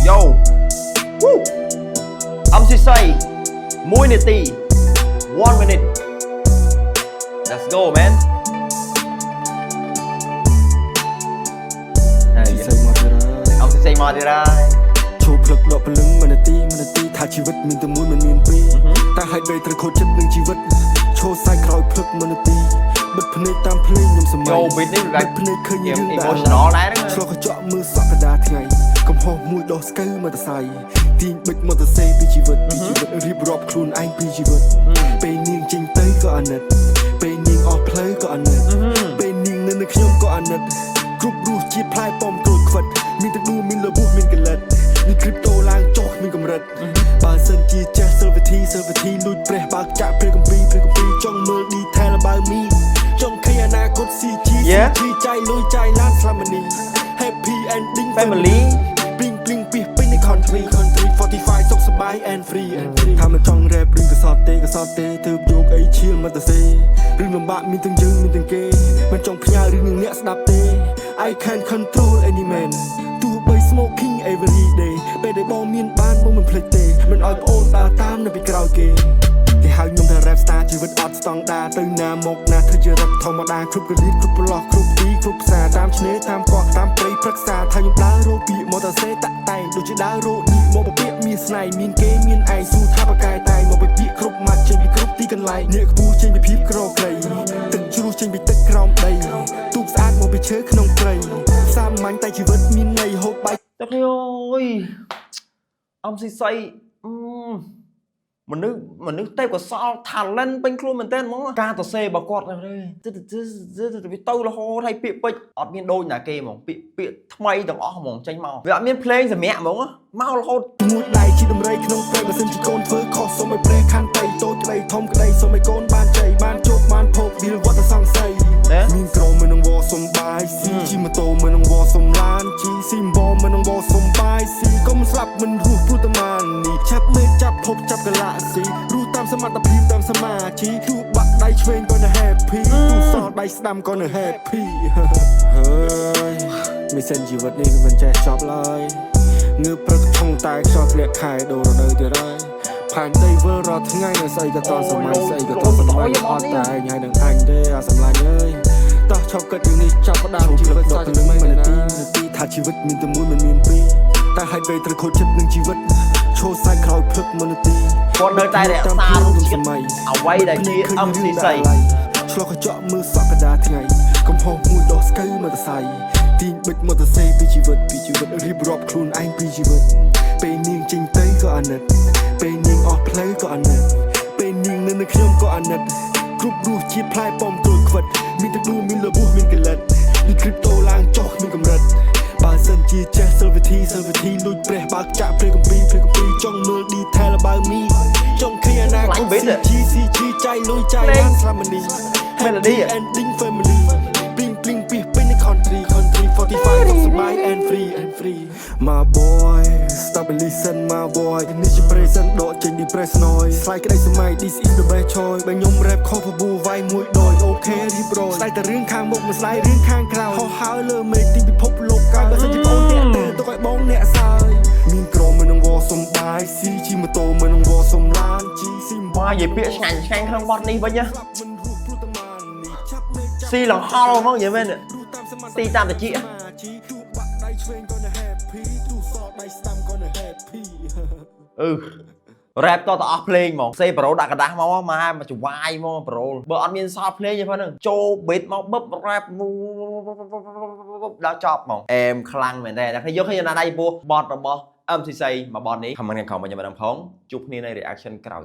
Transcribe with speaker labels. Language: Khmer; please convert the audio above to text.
Speaker 1: Yo Woo MC សី1នាទី1 minute Let's go, man. ហើយ
Speaker 2: សីមកទៀតហើយ
Speaker 1: MC សីមកទៀតហើយ
Speaker 2: ឈោភ្លឹកដកព្រលឹងមួយនាទីមួយនាទីថាជីវិតមានតែមួយមិនមានពីរតែហេតុបីត្រូវខូចចិត្តនឹងជីវិតឈោសាយក្រោយភ្លឹកមួយនាទីបិទភ្នែកតាមភ្លេងខ្ញុំសម័យ
Speaker 1: Yo beat នេះ
Speaker 2: បិទភ្នែកឃើញរឿងដែល
Speaker 1: emotional ដែរហ្នឹង
Speaker 2: ឆ្លុះកញ្ចក់មើលសក់កណ្ដាលថ្ងៃកំហុសមួយដោះស្កូវមកតសៃទាញបិចមកតសេពីជីវិតពីជីវិតរៀបរាប់ខ្លួនឯងពីជីវិតពេលនាងចេញទៅក៏អាណិតពេលនាងអស់ផ្លូវក៏អាណិតពេលនាងនៅនឹងខ្ញុំក៏អាណិតគ្រប់រសជាតិផ្លែប៉ោមក្រូចខ្វិតមានទឹកដួមានលបួសមានកលិតមាន crypto ឡើងចុះមានកម្រិតបើសិនជាចេះសិលវិធីសិលវិធីលួចព្រះបើកចាក់ព្រះគម្ពីរព្រះគម្ពីរចង់មើល detail បើមីចង់ឃើញអនាគត CG
Speaker 1: Yeah.
Speaker 2: CG ចាយលុយចាយឡានស្លាប់មនី happy ending
Speaker 1: Family.
Speaker 2: ព្រីងព្រីងពីពេញใน country country 45សុខសប្បាយ and free and free ថាមិនចង់ rap រឿងកសត់ទេកសត់ទេទើបយកអីឈៀលមកទៅសេរឿងលំបាកមានទាំងយើងមានទាំងគេមិនចង់ផ្ញើរឿងនឹងអ្នកស្ដាប់ទេ I can control any man ទោះបី smoking every day ពេលដែលបងមានបានបងមិនភ្លេចទេមិនឲ្យប្អូនដើរតាមនៅពីក្រោយគេគេហៅខ្ញុំថា rap star ជីវិតអត់ស្តង់ដាទៅណាមកណាធ្វើជា rap ធម្មតាគ្រប់កលៀតគ្រប់ប្រឡោះគ្រប់ទីគ្រប់ផ្សារតាមឆ្នេរតាមកោះតាមព្រៃព្រឹក្សាថាខ្ញុំដើររកពាក្យមកតសេតាក់តែងដូចជាដើររកនេះមកពពាក្យមានស្នេហ៍មានគេមានឯងស៊ូថាបកែតែមកពីពាក្យគ្រប់ម៉ាត់ចេញពីគ្រប់ទីកន្លែងអ្នកខ្ពស់ចេញពីភាពក្រក្រៃទឹកជ្រោះចេញពីទឹកក្រោមដីទូកស្អាតមកពីឈើក្នុងព្រៃសាមញ្ញតែជីវិតមានន័យហូបបាយ
Speaker 1: ទឹកអើយ MC សីអឺមនុស្សមនុស្សទេពកោសល talent ពេញខ្លួនមែនតើហ្មងការសរសេររបស់គាត់ទៅវាទៅរហូតហើយពាក្យពេចន៍អត់មានដូចណាគេហ្មងពាក្យពាក្យថ្មីទាំងអស់ហ្មងចេញមកវាអត់មានភ្លេងសម្រាប់ហ្មងមករហូត
Speaker 2: មួយដៃជាដំរីក្នុងព្រៃបើសិនជាកូនធ្វើខុសសូមឲ្យព្រះខន្តីតូចក្តីធំក្តីសូមឲ្យកូនបានជ័យបានជោគបានភោគវាលវត្តសង្ស័យ
Speaker 1: ណា
Speaker 2: មានក្រុមមួយនឹងវសំបាយស៊ីជិះម៉ូតូមួយនឹងវសំឡានជីស៊ីមបមួយនឹងវសំបាយស៊ីកុំស្លាប់មិនរស់ព្រោះតែម៉ានីចាប់មេឃចាប់ភពចាប់កាឡាស៊ីរស់តាមសមត្ថភាពតាមសមាជីទោះបាក់ដៃឆ្វេងក៏នៅ happy ទោះសល់ដៃស្ដាំក៏នៅ happy ហើយមីសិនជីវិតនេះវាមិនចេះចប់ឡើយ ងើបព្រឹកឆុងតែខ្យល់ធ្លាក់ខែដូររដូវទៀតហើយផែនដីវិលរាល់ថ្ងៃនៅស្អីក៏តសម័យស្អីក៏តសម័យអត់តែឯងហើយនឹងអញទេអាសម្លាញ់អើយតោះឈប់គិតរឿងនេះចាប់ផ្ដើមជីវិតសាជាថ្មីនាទីនាទីថាជីវិតមានតែមួយមិនមានពីរតែហេតុបីត្រូវខូចចិត្តនឹងជីវិតឈោសាយក្រោយភ្លឹកមួយនាទី
Speaker 1: គាត់នៅតែរក្សារសជាតិអ្វីដែលជា MC សី
Speaker 2: ឆ្លុះកញ្ចក់មើលសក់កណ្ដាលថ្ងៃកំហុសមួយដោះស្កូវមកតសៃទាញបិចមកតសេពីជីវិតពីជីវិតរៀបរាប់ខ្លួនឯងពីជីវិតពេលនាងចេញទៅក៏អាណិតពេលនាងអស់ផ្លូវក៏អាណិតពេលនាងនៅនឹងខ្ញុំក៏អាណិតគ្រប់រសជាតិផ្លែប៉ោមក្រូចខ្វិតមានទឹកដួមានលបួសមានកលិតមាន crypto ឡើងចុះមានកម្រិតបើសិនជាចេះសិលវិធីសិលវិធីលួចព្រះបើកចាក់ព្រះគម្ពីរព្រះគម្ពីរចង់មើល detail បើមីចង់ឃើញអនាគត
Speaker 1: ខ្លាញ់ beat
Speaker 2: CG CG ចាយលុយចាយឡានស្លាប់មនី
Speaker 1: Melody
Speaker 2: ending family ព្រីងព្រីងពីពេញใน country country 45សុខសប្បាយ and free and free my boy stop and listen my boy នេះជា present ដកចេញ depress noise ស្លាយក្តីសម័យ this is the best choice បើខ្ញុំ rap ខុសបបួវាយមួយដោយ okay រៀបរយស្ដាយតែរឿងខាងមុខមិនស្ដាយរឿងខាងក្រោយហោះហើរលើមេឃទីពិភពលោកកាយបើសិនជាបងតាក់ទើទុកឲ្យបងអ្នកសើយមានក្រុមមួយនឹងវសំបាយស៊ីជិះម៉ូតូមួយនឹងវសំឡានជីស៊ី
Speaker 1: មកនិយាយពាក្យឆ្ងាញ់ឆ្ងាញ់ក្នុងបទនេះវិញណា
Speaker 2: ស្លាប់មិនរស់ព្រោះតែម៉ានីចាប់មេឃចាប់
Speaker 1: ស៊ីលង្ហល់ហ្មងនិយាយមែន ស៊ីតាមត្រចៀក
Speaker 2: ទោះបាក់ដៃឆ្វេងក៏នៅ happy ទោះសល់ដៃស្ដាំក៏នៅ happy
Speaker 1: អឺ rap តតអស់ភ្លេងហ្មងសេប្រូដាក់กระดาษមកមកចវាយមកប្រូបើអត់មានសល់ភ្លេងទេហ្នឹងចូល beat មកបឹប rap ដល់ចប់ហ្មងអែមខ្លាំងមែនតើតែយកឃើញណាដៃពោះបទរបស់ MCC មកបទនេះ comment ខាងក្រោមមកខ្ញុំបានដឹងផងជួបគ្នានៅ reaction ក្រោយ។